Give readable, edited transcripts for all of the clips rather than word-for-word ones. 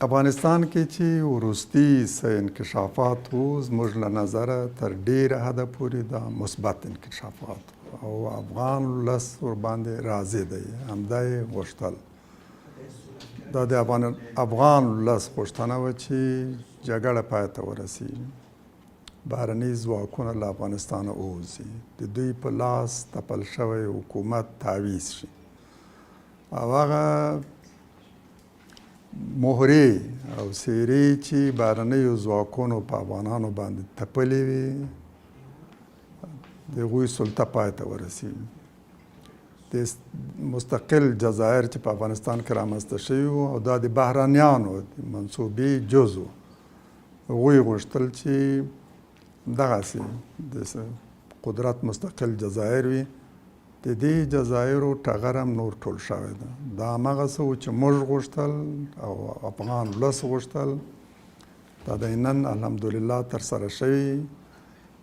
افغانستان کې چې وروستي څه انکشافات وو، زموږ له نظره تر ډېره حده پورې دا مثبت انکشافات او افغان ولس ورباندې راضي دی، همدا یې غوښتل. دا د افغان ولس غوښتنه وه چې جګړه پای ته ورسېږي، بهرني ځواکونه له افغانستانه ووځي، د دوی په لاس تپل شوی حکومت تعویض شي او هغه مهرې او څېرې چې بهرنیو ځواکونو په افغانانو باندې تپلې وې، د هغوی سلطه پای ته ورسېږي. د مستقل جزایر چې په افغانستان کې رامنځته شوي وو او دا د بهرنیانو د منصوبې جز و، هغوی غوښتل چې دغسې د قدرت مستقل جزایر وي. د دې جزایرو ټغر هم نور ټول شوی ده. دا هماغه څه وو چې موږ غوښتل او افغان ولس غوښتل. دا دی نن الحمدلله ترسره شوي.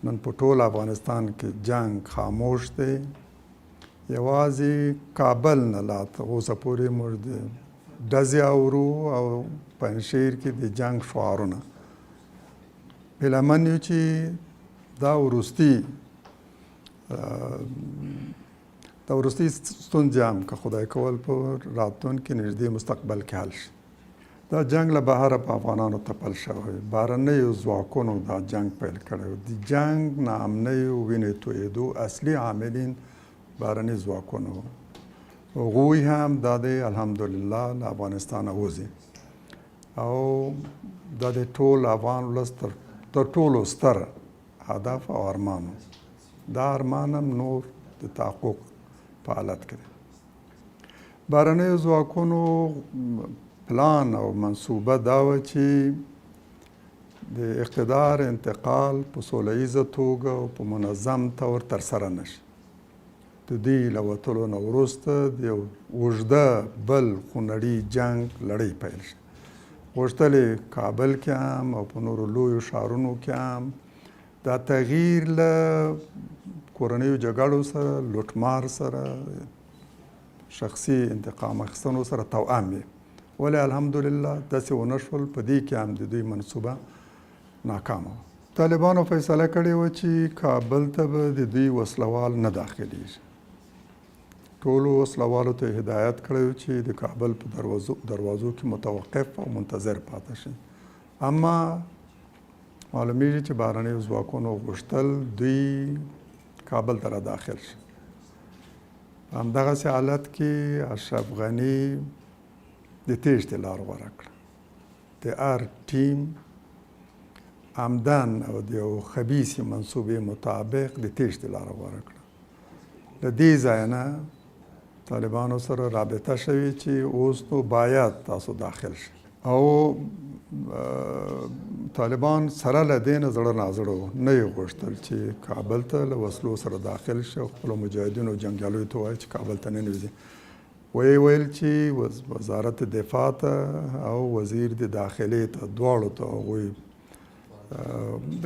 نن په ټول افغانستان کې جنګ خاموش دی، یوازې کابل نه لا تر اوسه پورې موږ د ډزې اورو او پنجشیر کې د جنګ شعارونه. هیله من یو چې دا وروستي دا وروستۍ ستونزې هم که خدای کول په راتلونکي نږدې مستقبل کې حل شي. دا جنګ له بهره په افغانانو تپل شوی، بهرنیو ځواکونو دا جنګ پیل کړی. د جنګ، ناامنیو، وینې تویېدو اصلي عاملین بهرني ځواکونه وو. هغوی هم دا دی الحمدلله له افغانستانه وځي او دا د ټول افغان ولس تر ټولو ستر هدف او ارمان و. دا ارمان هم نور د تحقق په حالت کې دی. بهرنیو ځواکونو پلان او منصوبه دا وه چې د اقتدار انتقال په سوله ییزه توګه او په منظم طور ترسره نه شي. د دوی له وتلو نه وروسته د یو اوږده بل خونړي جنګ لړۍ پیل شي. غوښتل یې کابل کې هم او په نورو لویو ښارونو کې هم دا تغییر له کورنیو جګړو سره، لوټمار سره، شخصي انتقام اخیستنو سره توأم وي. ولې الحمدلله داسې ونه شول. په دې کې هم د دوی منصوبه ناکامه وه. طالبانو فیصله کړې وه چې کابل ته به د دوی وسلوال نه داخلېږي. ټولو وسلوالو ته هدایت کړی چې د کابل په دروازو کې متوقف او منتظر پاتې شي. اما معلومیږي چې بهرنیو ځواکونو غوښتل دوی کابل ته را داخل شي. په همدغسې حالت کې اشرف غني د تېښتې لار غوره کړه. د ار ټیم عمدن او د یو خبیثې منصوبې مطابق د تېښتې لار غوره کړه. له دې ځایه نه طالبانو سره رابطه شوې چې اوس نو باید تاسو داخل شئ. او طالبان سره له دې نه زړه نازړه وو، نه یې غوښتل چې کابل ته له وسلو سره داخل شي او خپلو مجاهدینو او جنګیالیو ته ووایي چې کابل ته ننوځي. ویې ویل چې وزارت دفاع ته او وزیر د داخلې ته دواړو ته هغوی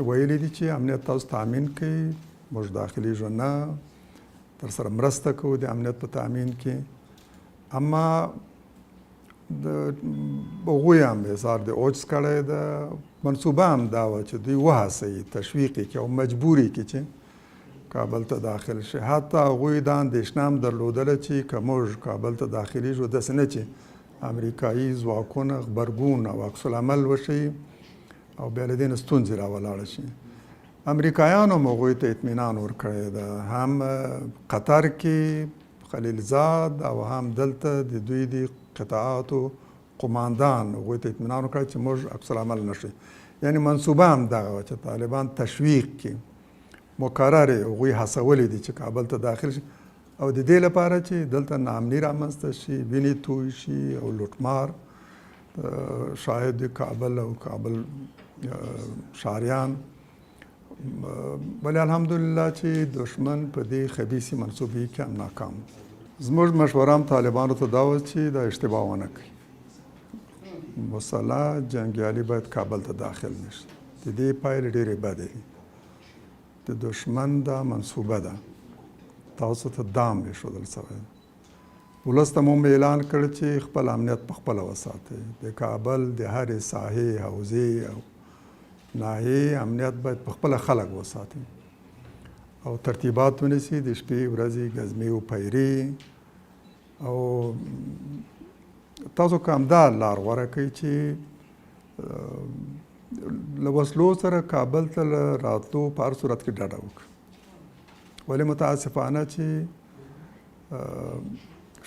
ویلي دي چې امنیت تاسو تامین کړئ، موږ داخلېږو نه، در سره مرسته کوو د امنیت په تامین کې. اما د هغوی هم اظهار د عجز کړی ده. منصوبه هم دا وه چې دوی وهڅوي، تشویق یې کړي او مجبور یې کړي چې کابل ته داخل شي. حتی هغوی دا اندېښنه هم درلودله چې که موږ کابل ته داخلېږو، داسې نه چې امریکایي ځواکونه غبرګون او عکس العمل وښيي او بیا له دې نه ستونزې راولاړه شي. امریکایانو هم هغوی ته اطمینان ورکړی ده، هم قطر کې خلیلزاد او هم دلته د دوی د قطعاتو قوماندان هغوی ته اطمینان ورکړی چې موږ عکس العمل نه ښیو. یعنې منصوبه هم دغه وه چې طالبان تشویق کړي، مکرر یې هغوی هڅولي دي چې کابل ته داخل شي او د دې لپاره چې دلته ناامني رامنځته شي، وینې توی شي او لوټمار شاهد د کابل او کابل ښاریان. ولی الحمدلله چې دښمن په دې خبیثې منصوبې کې هم ناکام. زموږ مشوره هم طالبانو ته دا وه چې دا اشتباه ونه کړي، مسلح جنګیالي باید کابل ته داخل نه شي. د دې پایلې ډېرې بدې دي. د دښمن دا منصوبه ده، تاسو ته دام ایښودل شوی ده. ولس ته مو هم اعلان کړ چې خپل امنیت په خپله وساتئ. د کابل د هرې ساحې، حوزې او ناحیې امنیت باید په خپله خلک وساتي او ترتیبات ونیسي، د شپې ورځې ګزمې او پیرې. او تاسو که همدا لار غوره کړئ چې له وسلو سره کابل ته له راتلو په هر صورت کې ډډه وکړئ. ولې متاسفانه چې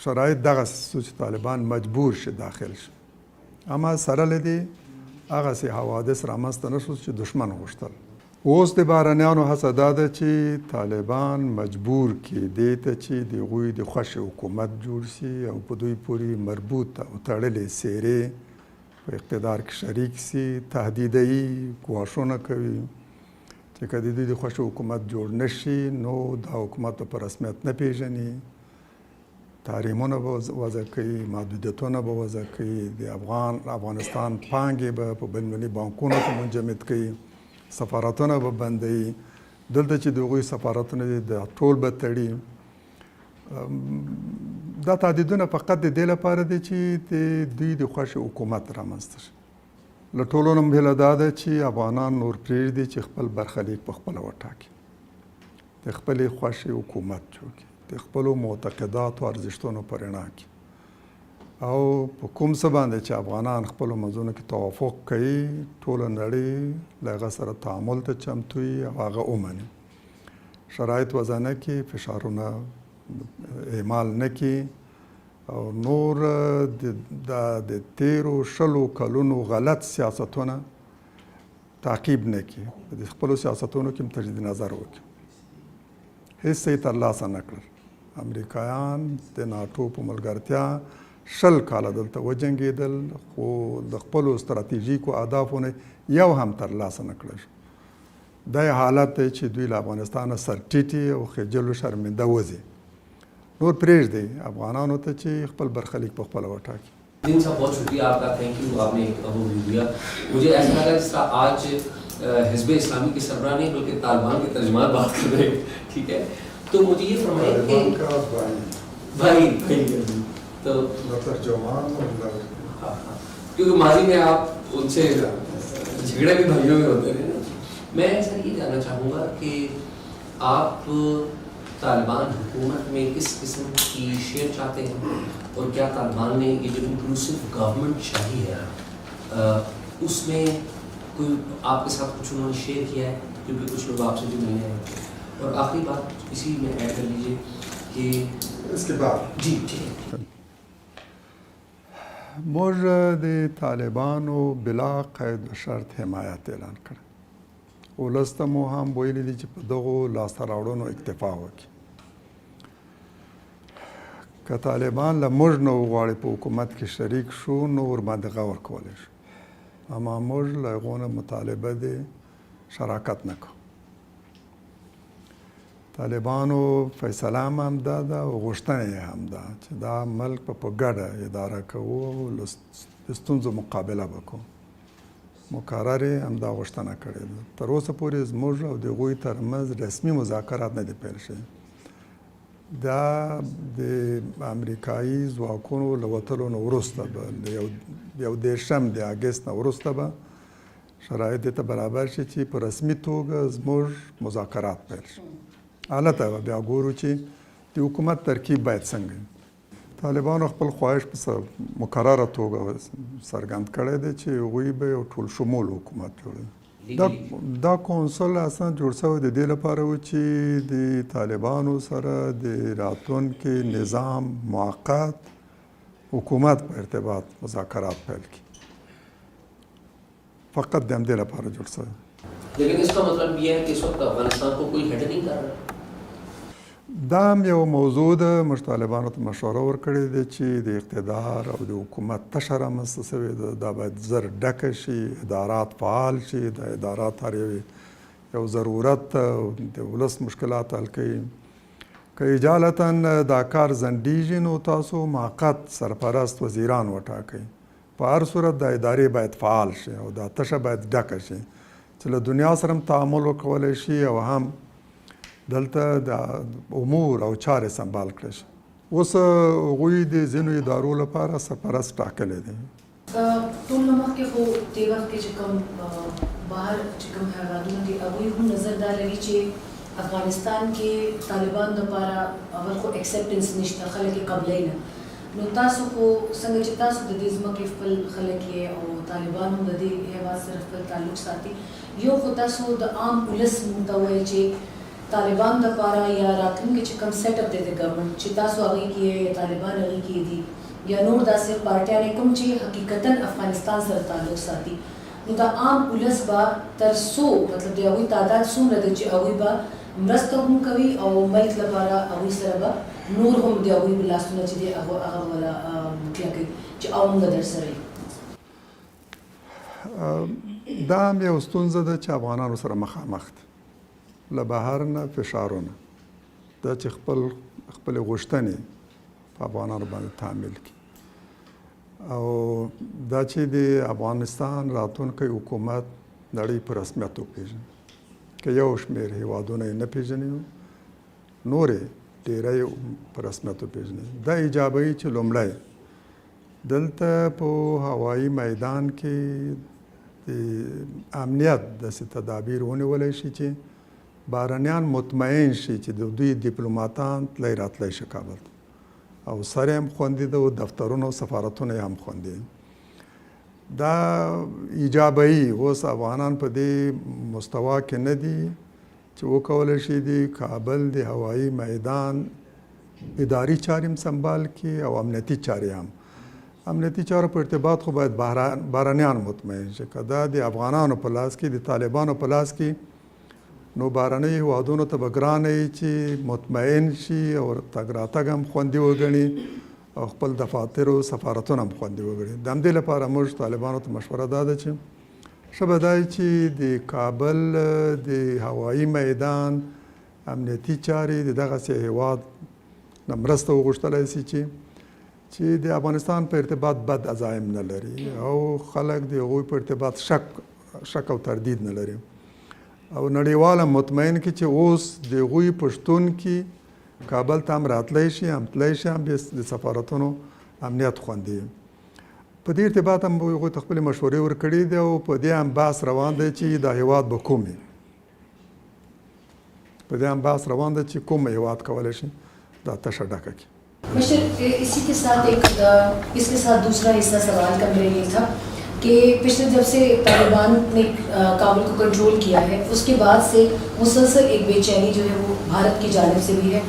شرایط دغسې شو چې طالبان مجبور شي داخل شي، اما سره له دې هغسې حوادث رامنځته نه شو چې دښمن غوښتل. اوس د بهرنیانو هڅه دا ده چې طالبان مجبور کړي دې ته چې د هغوی د خوښې حکومت جوړ شي او په دوی پورې مربوط او تړلې څېرې په اقتدار کې شریک شي، تهدیدوي، ګواښونه کوي چې که د دوی د خوښې حکومت جوړ نه شي نو دا حکومت به په رسمیت نه پېژني، تحریمونه به وضع کوي، محدودیتونه به وضع کوي، د افغانستان پانګې به په بین المللي بانکونو کې منجمد کوي، سفارتونه به بندوي، دلته چې د هغوی سفارتونه دي دا ټول به تړي. دا تهدیدونه فقط د دې لپاره دي چې د دوی د خوښې حکومت رامنځته شي. له ټولو نه هیله دا ده چې افغانان نور پرېږدي چې خپل برخلیک په خپله وټاکي، د خپلې خوښې حکومت جوړ کړي، د خپلو معتقداتو ارزښتونو په رڼا کې، او په کوم څه باندې چې افغانان خپلو منځونو کې توافق کوي ټوله نړۍ له هغه سره تعامل ته چمتو وي او هغه ومني. شرایط وضع نه کړي، فشارونه اعمال نه کړي او نور د تیرو 20 کلونو غلط سیاستونه تعقیب نه کړي، د خپلو سیاستونو کې هم تجدید نظر وکړي. هیڅ یې ترلاسه نه کړل. امریکایان د ناټو په ملګرتیا 20 کاله دلته وجنګېدل، خو د خپلو ستراتیژیکو اهدافو نه یو هم ترلاسه نه کړل. دا یې حالت دی چې دوی له افغانستانه سر ټیټي او خجلو شرمنده وځي. نور پرېږدئ افغانانو ته چې خپل برخلیک په خپله وټاکي. دین صاحب بہت شکریہ آپ کا، تھینک یو، آپ نے ایک اوور دیا۔ مجھے ایسا لگا جس طرح آج حزب اسلامی کے سربراہ نہیں بلکہ طالبان کے ترجمان بات کر رہے ہیں، ٹھیک ہے؟ تو مجھے یہ فرمائیں کہ بھائی بھائی تو ترجمان، ہاں، کیونکہ ماضی میں آپ ان سے جھگڑے بھی بھائیوں میں ہوتے رہے نا۔ میں سر یہ جاننا چاہوں گا کہ آپ طالبان حکومت میں کس قسم کی شیئر چاہتے ہیں، اور کیا طالبان نے یہ جو انکلوسیو گورنمنٹ چاہی ہے اس میں کوئی آپ کے ساتھ کچھ انہوں نے شیئر کیا ہے، کیونکہ کچھ لوگ آپ سے بھی ملنے ہیں۔ اور آخری بات اسی میں ایڈ کر لیجیے کہ اس کے بعد جی ٹھیک ہے۔ موږ د طالبانو بلا قید و شرط حمایت اعلان کړ. ولس ته مو هم ویلي دي چې په دغو لاسته راوړنو اکتفا وکړي. که طالبان له موږ نه وغواړي په حکومت کې شریک شو نو ورباندې غور کولی شو، اما موږ له هغو نه مطالبه د شراکت نه کوو. طالبانو فیصله هم همدا ده او غوښتنه یې هم ده چې دا ملک به په ګډه اداره کوو او له ستونزو مقابله به کوو. مکرر یې همدا غوښتنه کړې ده. تر اوسه پورې زموږ او د هغوی ترمنځ رسمي مذاکرات نه دي پیل شوي. دا د امریکایي ځواکونو له وتلو نه وروسته به، د 31 د اګست نه وروسته به شرایط دې ته برابر شي چې په رسمي توګه زموږ مذاکرات پیل شي. هلته به بیا ګورو چې د حکومت ترکیب باید څنګه وي. طالبانو خپل خواهش په مکرره توګه څرګند کړی دی چې هغوی به یو ټول شمول حکومت جوړوي. دا کونسل اصلا جوړ شوی د دې لپاره و چې د طالبانو سره د راتلونکي نظام موقت حکومت په ارتباط مذاکرات پیل کړي. فقط د همدې لپاره جوړ شوی. لیکن اس کا مطلب یہ ہے کہ اس وقت افغانستان کو کوئی ہیڈ نہیں کر رہا. دا هم یو موضوع ده. موږ طالبانو ته مشوره ورکړې ده چې د اقتدار او د حکومت تشه رامنځته شوې ده، دا باید زر ډکه شي، ادارات فعال شي. دا ادارات هر یو ضرورت ده او د ولس مشکلات حل کوي. که اجالتاً دا کار ځنډېږي نو تاسو موقت سرپرست وزیران وټاکئ. په هر صورت دا ادارې باید فعال شي او دا تشه باید ډکه شي چې له دنیا سره هم تعامل وکولی شي او هم دلته د امور او چارې سمبال کړی شي. اوس هغوی د ځینو ادارو لپاره سرپرست ټاکلی دی. ټول نه مخکې خو دې وخت کې چې کوم بهر چې کوم هیوادونه دي هغوی هم نظر دا لري چې افغانستان کې طالبان دپاره اول خو اکسپټنس نشته، خلک یې قبلوي نه. نو تاسو خو څنګه چې تاسو د دې ځمکې خپل خلک یې او طالبان هم د دې هیواد سره خپل تعلق ساتي، یو خو تاسو د عام ولس مونږ ته وویل چې طالبان دپاره یا راتلونکي چې کوم سیټ اپ دی د ګورنمنټ چې تاسو هغې کې یې یا طالبان هغې کې دي یا نور داسې پارټیانې کوم چې حقیقتا افغانستان سره تعلق ساتي، نو د عام ولس به تر څو مطلب د هغوی تعداد څومره دی چې هغوی به مرسته هم کوي او ملک لپاره هغوی سره به نور هم د هغوی لاسونه چې دی هغه به ولا کلکوي چې او موږ در سره یو؟ دا هم یو ستونزه ده چې افغانانو سره مخامخ دي، له بهر نه فشارونه دا چې خپل خپلې غوښتنې په افغانانو باندې تعمیل کړي، او دا چې د افغانستان راتلونکی حکومت نړۍ په رسمیت وپېژني، که یو شمېر هیوادونه یې نه پېژني نورې ډېری په رسمیت وپېژني. دا ایجابوي چې لومړی دلته په هوایي میدان کې د امنیت داسې تدابیر ونیولی شي چې بهرنیان مطمئن شي چې د دوی دیپلوماتان تللی راتللی شي کابل ته، او سر یې هم خوندي ده او دفترونه او سفارتونه یې هم خوندي دي. دا ایجابوي اوس افغانان په دې مستوا کې نه دي چې وکولی شي د کابل د هوایي میدان اداري چارې هم سمبال کړي او امنیتي چارې هم. امنیتي چارو په ارتباط خو باید بهرنیان مطمئن شي، که دا د افغانانو په لاس کې، د طالبانو په لاس کې، نو بهرنیو هیوادونو ته به ګرانه وي چې مطمئن شي او تګ راتګ هم خوندي وګڼي او خپل دفاتر او سفارتونه هم خوندي وګڼي. د همدې لپاره موږ طالبانو ته مشوره دا ده چې ښه به دا وي چې د کابل د هوایي میدان امنیتي چارې د دغسې هیواد نه مرسته وغوښتلی شي چې د افغانستان په ارتباط بد عزایم نه لري او خلک د هغوی په ارتباط شک او تردید نه لري، او نړیواله مطمئن کړي چې اوس د هغوی په شتون کې کابل ته هم راتلی شي، هم تللی شي، هم د سفارتونو امنیت خوندي. په دې ارتباط هم هغوی ته خپلې مشورې ورکړې دي او په دې هم بحث روان دی چې دا هیواد به کوم وي. په دې هم بحث روان دی چې کوم هیواد کولی شي دا تشه ډکه کړي. مشر، اسی کے ساتھ ایک اس کے ساتھ دوسرا حصہ سوال کا میرا یہ تھا کہ پچھلے جب سے طالبان نے کابل کو کنٹرول کیا ہے اس کے بعد سے مسلسل ایک بے چینی جو ہے وہ بھارت کی جانب سے بھی ہے،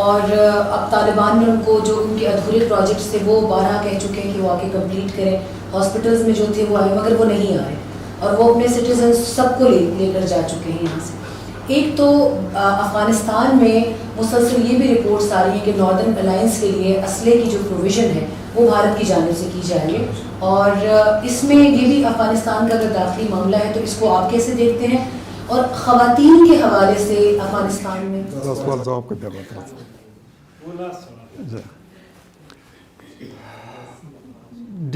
اور اب طالبان نے ان کو جو ان کے ادھورے پروجیکٹس تھے وہ بارہا کہہ چکے ہیں کہ وہ آ کے کمپلیٹ کریں، ہاسپٹلز میں جو تھے وہ آئے مگر وہ نہیں آئے، اور وہ اپنے سٹیزنز سب کو لے کر جا چکے ہیں یہاں سے۔ ایک تو افغانستان میں مسلسل یہ بھی رپورٹس آ رہی ہیں کہ ناردرن الائنس کے لیے اسلحے کی جو پروویژن ہے وہ بھارت کی جانب سے کی جائے گی، اور اس میں یہ بھی افغانستان کا اگر داخلی معاملہ ہے تو اس کو آپ کیسے دیکھتے ہیں، اور خواتین کے حوالے سے افغانستان میں؟ دا سوال جواب کړه بیا به تاسو.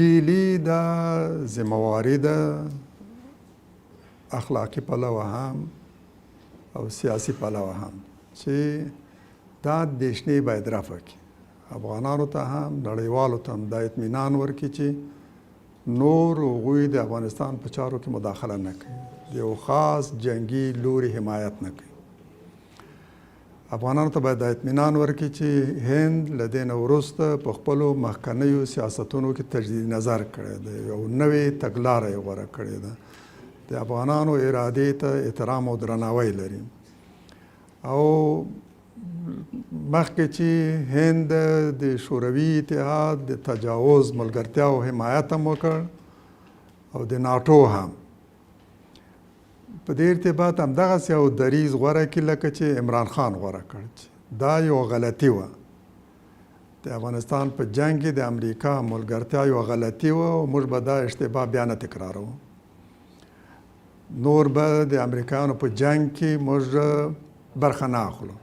ډیلی دا ذمہواری ده اخلاقي پلوه هم او سیاسي پلوه هم چې دا اندېښنې باید رفع کړي، افغانانو ته هم نړیوالو ته هم دا اطمینان ورکړي چې نور هغوی د افغانستان په چارو کې مداخله نه کوي، د یو خاص جنګي لوري حمایت نه کوي. افغانانو ته باید دا اطمینان ورکړي چې هند له دې نه وروسته په خپلو مخکنیو سیاستونو کې تجدید نظر کړی دی، یو نوې تګلاره یې غوره کړې ده، د افغانانو ارادې ته احترام او درناوی لري. او مخکې چې هند د شوروي اتحاد د تجاوز ملګرتیا او حمایت هم وکړ او د ناټو هم، په دې ارتباط همدغسې یو دریځ غوره کړي لکه چې عمران خان غوره کړ، چې دا یو غلطي وه. د افغانستان په جنګ کې د امریکا ملګرتیا یو غلطي وه او موږ به دا اشتباه بیا نه تکراروو. نور به د امریکایانو په جنګ کې موږ برخه نه اخلو.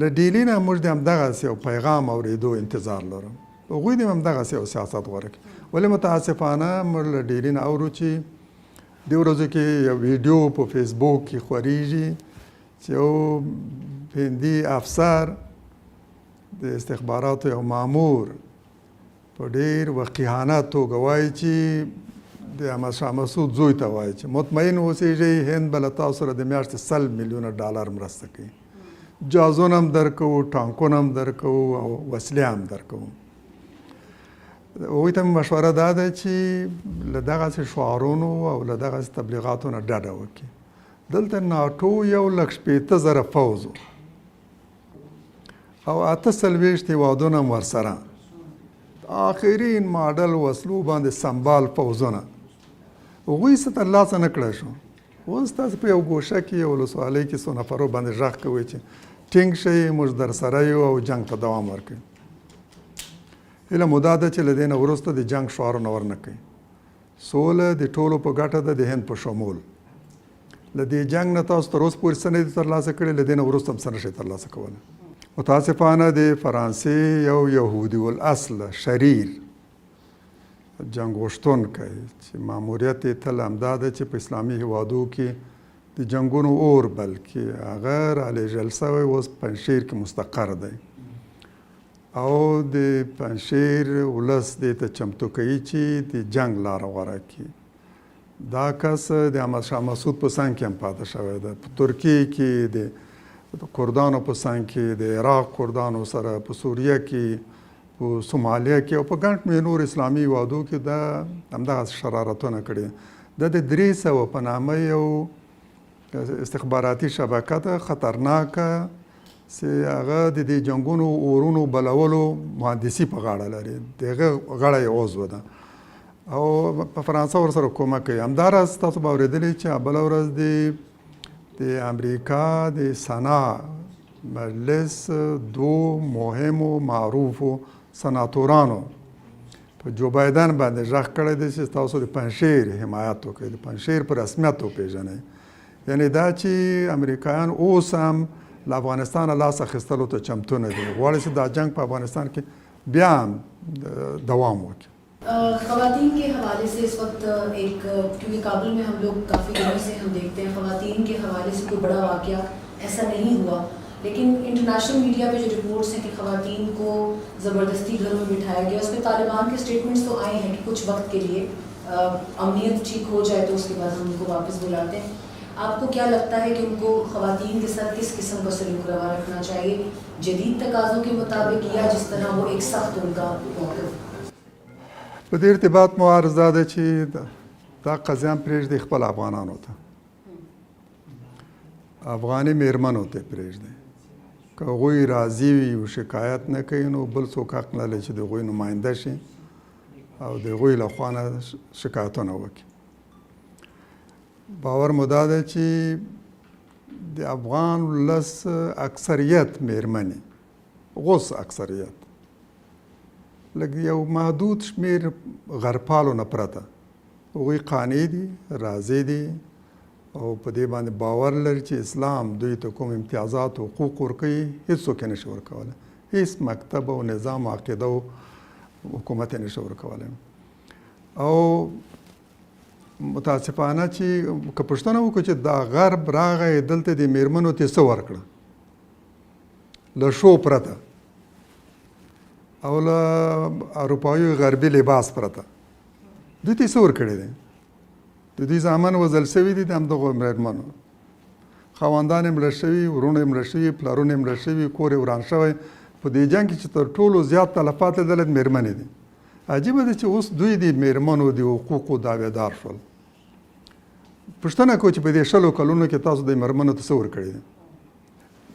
له ډیلي نه موږ د همدغسې یو پیغام اورېدو انتظار لرو، هغوی دې همدغسې یو سیاست غوره کړي. ولې متاسفانه موږ له ډیلي نه اورو چې دې ورځو کې یو ویډیو په فیسبوک کې خورېږي چې یو هندي افسر د استخباراتو یو مامور په ډیر وقیحانه توګه وایي چې د احمد شاه مسعود زوی ته وایي چې مطمئن اوسېږئ، هند به له تاسو سره د میاشتې 100 میلیونه ډالر مرسته کوي، جازونه هم درکوو، ټانکونه هم درکوو او وسلې هم درکوو. هغوی ته مې مشوره دا ده چې له دغسې شعارونو او له دغسې تبلیغاتو نه ډډه وکړي. دلته ناټو 1,60,000 فوځ او 48 هیوادونه هم ورسره آخرین ماډل وسلو باندې سمبال پوځونه، هغوی څه ترلاسه نه کړی شو. اوس تاسو په یو ګوشه کې، یو ولسوالۍ کې څو نفرو باندې غږ کوئ چې ټینګ شئ، موږ در سره یو او جنګ ته دوام ورکړئ. هیله مو دا ده چې له دې نه وروسته د جنګ شعارونه ورنه کوي. سوله د ټولو په ګټه ده، د هند په شمول. له دې جنګ نه تاسو تر اوسه پورې څه نه دي ترلاسه کړي، له دې نه وروسته هم څه نه شئ ترلاسه کولی. متاسفانه د فرانسې یو یهودي الاصل شریر جنګ غوښتونکی چې ماموریت یې تل همدا ده چې په اسلامي هیوادو کې د جنګونو اور بل کړي، هغه رالیږل شوی، اوس پنجشیر کې مستقر دی او د پنجشیر ولس دې ته چمتو کوي چې د جنګ لاره غوره کړي. دا کس د احمد شاه مسعود په څنګ کې هم پاتې شوی دی، په ترکیې کې د کردانو په څنګ کې، د عراق کردانو سره، په سوریه کې، په سومالیا کې او په ګڼ شمېر نور اسلامي هیوادو کې دا همدغه شرارتونه کړي. دا د 300 په نامه یو استخباراتي شبکه ده خطرناکه چې هغه د دې جنګونو اورونو بلولو مهندسي په غاړه لري، د هغه غړی عضو ده او په فرانسه ورسره کومک کوي. همداراز تاسو به اورېدلي چې بله ورځ د امریکا د سنا مجلس دوو مهمو معروفو سناتورانو په جو بایدن باندې غږ کړی دی چې تاسو د پنجشیر حمایت وکړئ، د پنجشیر په رسمیت وپېژنئ. یعنی دا چې امریکایان اوس هم له افغانستانه لاس اخیستلو ته چمتو نه دي، غواړي چې دا جنګ په افغانستان کې بیا هم دوام وکړي. ख़वातीन के हवाले से इस वक्त एक، क्योंकि काबुल में हम लोग काफ़ी दिनों से हम देखते हैं, ख़वातीन के हवाले से कोई बड़ा वाक़या ऐसा नहीं हुआ, लेकिन इंटरनेशनल मीडिया पे जो रिपोर्ट्स हैं कि ख़वातीन को ज़बरदस्ती घरों में बिठाया गया, उसमें तालिबान के स्टेटमेंट्स तो आए हैं कि कुछ वक्त के लिए अमनियत ठीक हो जाए तो उसके बाद हम उनको वापस बुलाते हैं. आपको क्या लगता है कि उनको ख़वातीन के साथ किस किस्म का सलूक रवा रखना चाहिए, जदीद तकाज़ों के मुताबिक या जिस तरह वो एक सख्त उनका मौक़िफ़? په دې ارتباط مو عرض دا ده چې دا قضیه هم پرېږدي خپل افغانانو ته، افغاني میرمنو ته پرېږدي. که هغوی راضي وي او شکایت نه کوي، نو بل څوک حق نه لري چې د هغوی نماینده شي او د هغوی له خوا نه شکایتونه وکړي. باور مو دا ده چې د افغان ولس اکثریت میرمنې، غوڅ اکثریت، لږ یو محدود شمیر غرپالو نه پرته، هغوی قانع دي، راضي دي او په دې باندې باور لري چې اسلام دوی ته کوم امتیازات او حقوق ورکوي، هیڅوک یې نشي ورکولی، هیڅ مکتب او نظام او عقیده او حکومت یې نشي ورکولی. او متاسفانه چې که پوښتنه وکړو چې دا غرب راغی دلته د میرمنو ته څه ورکړه له شو پرته او له اروپایي غربي لباس پرته، دوی ته څه ورکړي دي؟ د دوی زامن وژل شوي دي، د همدغو مېرمنو خاوندان یې مړه شوي، وروڼه یې مړه شوي، پلرونه یې مړه شوي، کور یې وران شوی. په دې جنګ کې چې تر ټولو زیات تلفات لیدل، مېرمنې دي. عجیبه ده چې اوس دوی د مېرمنو د حقوقو دعویدار شول. پوښتنه کوو چې په دې 20 کلونو کې تاسو د مېرمنو ته څه ورکړي دي؟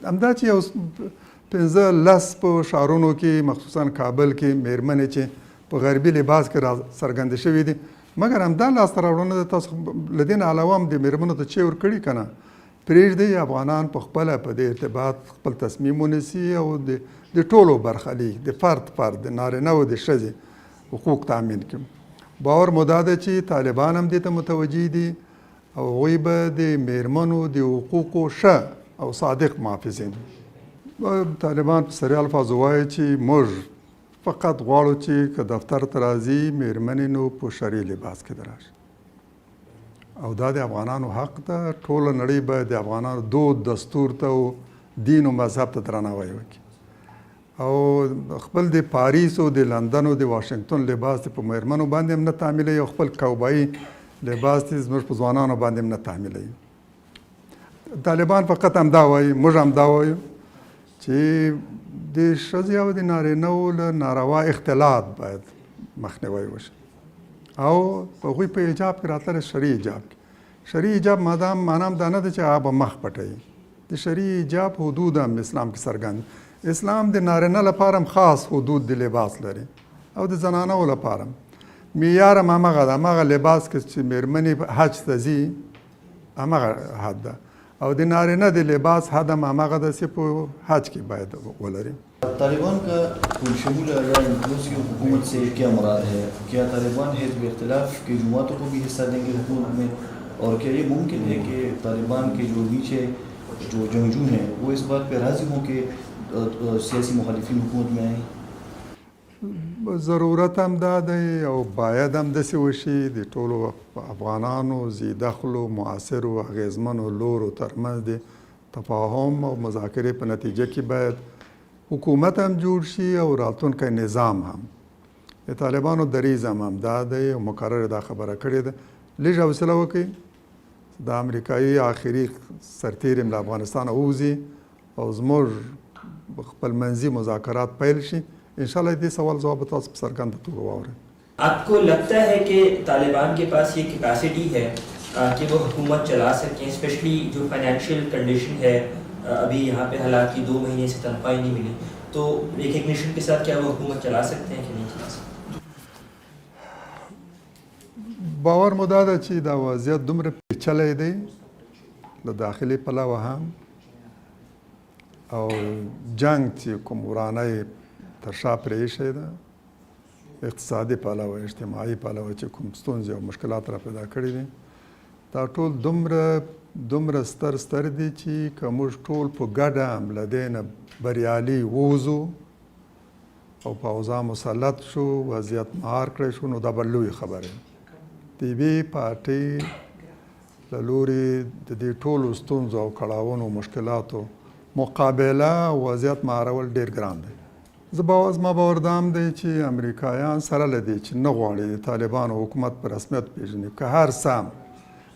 همدا چې یو پنځه لس په ښارونو کې، مخصوصا کابل کې، مېرمنې چې په غربي لباس کې را څرګندې شوې دي، مګر همدا لاسته راوړنه ده. تاسو له دې نه علاوه هم د مېرمنو ته چې ورکړي که نه؟ پرېږدئ افغانان په خپله په دې ارتباط خپل تصمیم ونیسي او د ټولو برخلیک، د فرد فرد، د نارینه او د ښځې حقوق تامین کړي. باور مو دا ده چې طالبان هم دې ته متوجه دي او هغوی به د میرمنو د حقوقو ښه او صادق محافظین. طالبان په صریح الفاظو وایي چې موږ فقط غواړو چې که دفتر ته راځي میرمنې، نو په شرعي لباس کې راشي او دا د افغانانو حق ده. ټوله نړۍ باید د افغانانو دود دستور ته او دین او مذهب ته درناوی وکړي. او خپل د پاریس او د لندن او د واشنګټن لباس دې په مېرمنو باندې هم نه تحمیلوي او خپل کوبایي لباس دې زموږ په ځوانانو باندې هم نه تحمیلوي. طالبان فقط همدا وایي، موږ همدا وایو چې د ښځې او د نارینه وو له ناروا اختلاط باید مخنیوی وشي او هغوی په حجاب کې راتللی، شرعي حجاب کې. شرعي حجاب مادام معنا هم دا نه ده چې هغه به مخ پټوي. د شرعي حجاب حدود هم اسلام کې څرګند. اسلام د نارینه لپاره هم خاص حدود د لباس لري او د زنانو لپاره هم. معیار هم همغه ده، همغه لباس کې چې مېرمنې حج ته ځي همغه حد ده او د نارینه د لباس حد هم همغه ده چې په حج کې باید ولري. طالبان کا ټول شموله یا انکلوسیو حکومت سے کیا مراد ہے؟ کیا طالبان حزب اختلاف کے جماعتوں کو بھی حصہ دیں گے حکومت میں، اور کیا یہ ممکن ہے کہ طالبان کے جو نیچے جو جنگجو ہیں وہ اس بات پہ راضی ہوں کہ سیاسی مخالفین حکومت میں آئیں؟ ضرورت هم دا دی او باید هم داسې وشي، د ټولو افغانانو ذیدخلو معاصرو اغېزمنو لورو ترمنځ د تفاهم او مذاکرې په نتیجه کې باید حکومت هم جوړ شي او راتلونکی نظام هم. د طالبانو دریځ هم همدا دی او مکرر دا خبره کړې ده، لږ حوصله وکړئ، د امریکایي آخري سرتېري هم له افغانستانه ووځي او زموږ خپلمنځي مذاکرات پیل شي. انشاءالله دې سوال ځواب به تاسو په څرګنده توګه واورئ. آپ کو لگتا ہے کہ طالبان کے پاس یہ کیپیسٹی ہے کہ وہ حکومت چلا سکیں، اسپیشلی جو فائنینشیل کنڈیشن ہے ابھی یہاں پہ حالات کی 2 مہینے سے تنخواہ ہی نہیں ملی، تو ریکگنیشن کے ساتھ کیا وہ حکومت چلا سکتے ہیں کہ نہیں چلا سکتے؟ باور مو دا ده چې دا وضعیت دومره پیچلی دی له داخلي پلوه هم، او جنګ چې کوم ورانی تر شا پرې ایښی ده، اقتصادي پلوه، اجتماعي پلوه چې کوم ستونزې او مشکلات را پیدا کړي دي، دا ټول دومره ستر ستر دي چې که موږ ټول په ګډه هم له دې نه بریالي ووځو او په اوضاع مسلط شو، وضعیت مهار کړی شو، نو دا به لویې خبرې وي. د یوې پارټۍ له لوري د دې ټولو ستونزو او کړاوونو مشکلاتو مقابله او وضعیت مهارول ډېر ګران دی. زما باور دا هم دی چې امریکایان سره له دې چې نه غواړي د طالبانو حکومت په رسمیت پېژني، که هر څه هم،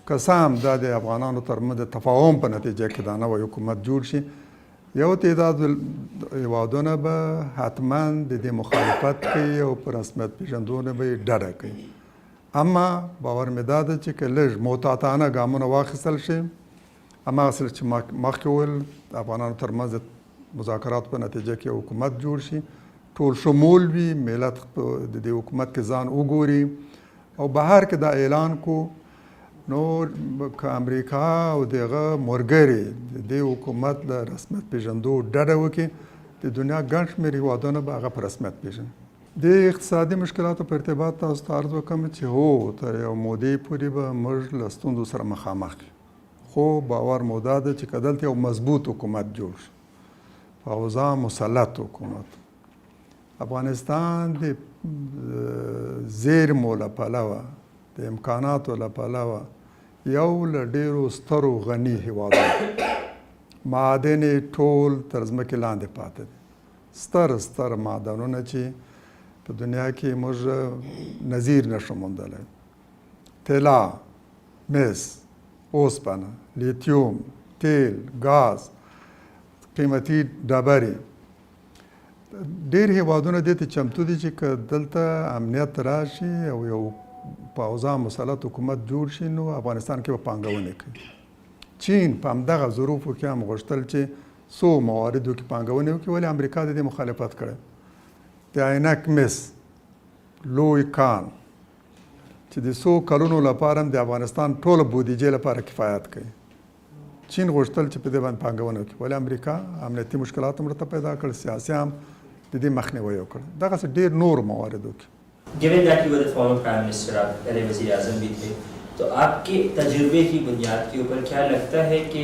که څه هم دا د افغانانو ترمنځ د تفاهم په نتیجه کې دا نوی حکومت جوړ شي، یو تعداد هېوادونه به حتما د دې مخالفت کوي او په رسمیت پېژندو نه به یې ډډه کوي. اما باور مې دا ده چې که لږ محتاطانه ګامونه واخیستل شي، هماغسې چې مخکې وویل، د افغانانو ترمنځ د مذاکراتو په نتیجه کې حکومت جوړ شي، ټول شمول وي، ملت د دې حکومت کې ځان وګوري او بهر کې دا اعلان کو، نو که امریکا او دغه ملګري د دې حکومت له رسمیت پېژندو ډډه وکړي، د دنیا ګڼ شمېر هېوادونه به هغه په رسمیت پېژني. د اقتصادي مشکلاتو په ارتباط تاسو ته عرض وکړم چې هو، تر یو مودې پورې به موږ له ستونزو سره مخامخ یو، خو باور مو دا ده چې که دلته یو مضبوط حکومت جوړ شي، په اوضاع مسلط حکومت، افغانستان د زیرمو له پلوه، د امکاناتو له پلوه یو له ډېرو سترو غني هېوادونو، معادن یې ټول تر ځمکې لاندې پاتې دي، ستر ستر معدنونه چې په دنیا کې موږ نظیر نشو موندلی، طلا، مس، اوسپنه، لیتیوم، تیل، ګاز، قیمتي ډبرې. ډېر هېوادونه دې ته چمتو دي چې که دلته امنیت راشي او یو په اوضاع مسلط حکومت جوړ شي، نو افغانستان کې به پانګونې کوي. چین په همدغه ظروفو کې هم غوښتل چې څو مواردو کې پانګونې وکړي، ولې امریکا د دې مخالفت کړی. د عینک مس لوی کان چې د څو کلونو لپاره هم د افغانستان ټوله بودیجې لپاره کفایت کوي، چین غوښتل چې په دې باندې پانګونه وکړي، ولې امریکا امنیتي مشکلات هم ورته پیدا کړل، سیاسي هم د دې مخنیوی وکړ. دغسې ډېر نور مواردو کې. Given that you were the former Prime Minister, آپ پہلے وزیر اعظم بھی تھے، تو آپ کے تجربے کی بنیاد کے اوپر کیا لگتا ہے کہ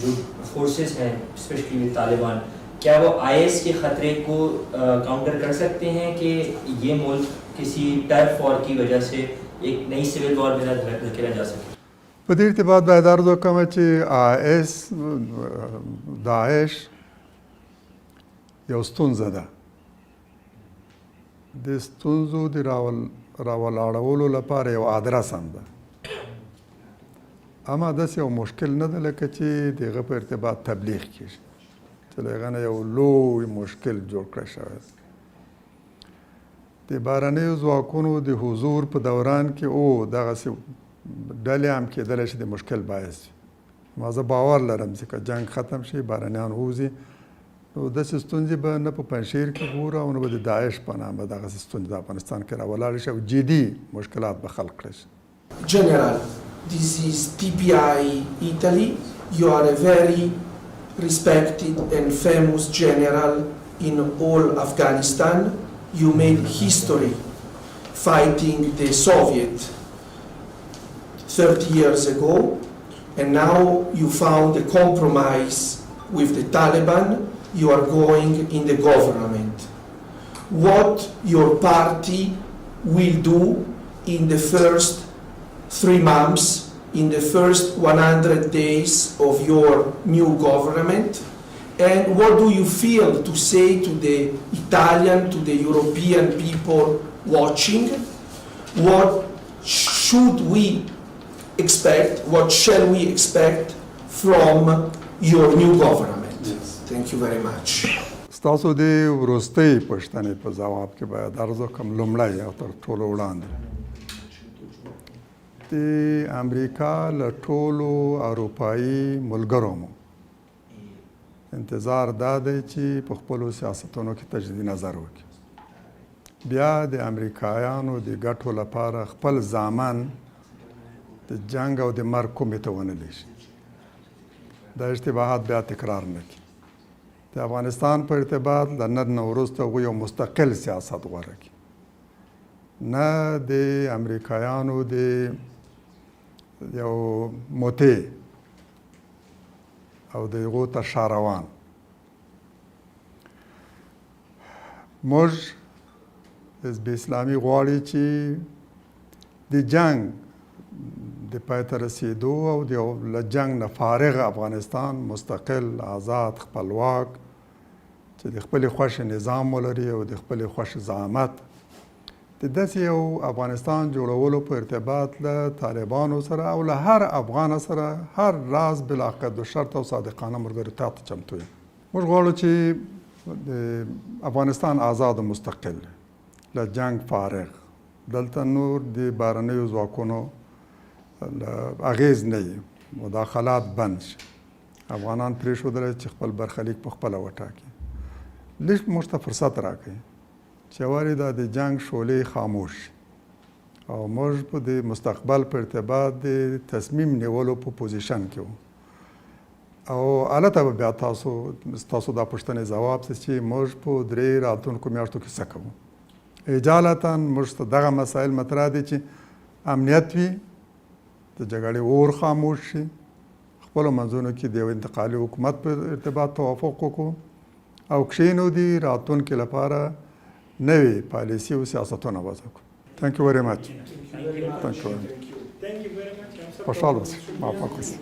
جو فورسز ہیں اسپیشلی with Taliban, کیا وہ I S کے خطرے کو کاؤنٹر کر سکتے ہیں کہ یہ ملک کسی ٹرف وار کی وجہ سے ایک نئی سول وار میں نہ دھکیلا جا سکے؟ په دې ارتباط باید عرض وکړم چې آی اس، داعش یو ستونزه ده. د ستونزو د راولاړولو لپاره یو ادرس هم ده، اما داسې یو مشکل نه ده لکه چې د هغه په ارتباط تبلیغ کېږي، چې له هغه نه یو لوی مشکل جوړ کړی شوی دی. د بهرنیو ځواکونو د حضور په دوران کې او دغسې ډلې هم کېدلی شي د مشکل باعث وي. ما زه باور لرم چې که جنګ ختم شي، بهرنیان ووځي، نو داسې ستونزې به نه په پنجشیر کې ګورو او نه به د داعش په نامه دغسې ستونزې د افغانستان کې راولاړې شي او جدي مشکلات به خلق کړی شي. General, this is TPI Italy. You are a very respected and famous general in all Afghanistan. You made history fighting the Soviet 30 years ago, and now you found a compromise with the Taliban. You are going in the government. What your party will do in the first 3 months, in the first 100 days of your new government, and what do you feel to say to the Italian, to the European people watching? What should we expect, what shall we expect from your new government? Yes. Thank you very much. ستاسو د وروستۍ پوښتنې په ځواب کې باید عرض وکړم، لومړی او تر ټولو وړاندې د امریکا له ټولو اروپایي ملګرو مو انتظار دا دی چې په خپلو سیاستونو کې تجدید نظر وکړي، بیا د امریکایانو د ګټو لپاره خپل زامن د جنګ او د مرګ کومې ته ونه لیږي، دا اشتباهات بیا تکرار نه کړي. د افغانستان په ارتباط له نن نه وروسته هغوی یو مستقل سیاست غوره کړي، نه د امریکایانو د یو مطیع او د هغو تر شا روان. موږ حزب اسلامي غواړي چې د جنګ د پای ته رسېدو او د یو له جنګ نه فارغ افغانستان، مستقل، آزاد، خپلواک، چې د خپلې خوښې نظام ولري او د خپلې خوښې زعامت، د داسې یو افغانستان جوړولو په ارتباط له طالبانو سره او له هر افغان سره هر راز بلا قید و شرط او صادقانه ملګرتیا ته چمتو یو. موږ غواړو چې د افغانستان آزاد او مستقل، له جنګ فارغ، دلته نور د بهرنیو ځواکونو له اغېز نه وي، مداخلات بند شي، افغانان پرېښودل چې خپل برخلیک په خپله وټاکي. لږ موږ ته فرصت راکړي چې ورې دا د جنګ شعلې خاموش شي او موږ په د مستقبل په ارتباط د تصمیم نیولو په پوزیشن کې وو، او هلته به بیا ستاسو دا پوښتنې ځواب شي چې موږ په درې راتلونکو میاشتو کې څه کوو. اجالتاً موږ ته دغه مسایل مطرح دي چې امنیت وي، د جګړې اور خاموش شي، خپلو منځونو کې د یو انتقالي حکومت په ارتباط توافق وکړو او کښېنو دي راتلونکي لپاره نوې پالیسي او سیاستونه وضع کړو. Thank you very much. Thank you very much. Thank you very much. Thank you very much. خوشحال اوسئ. موفق اوسئ.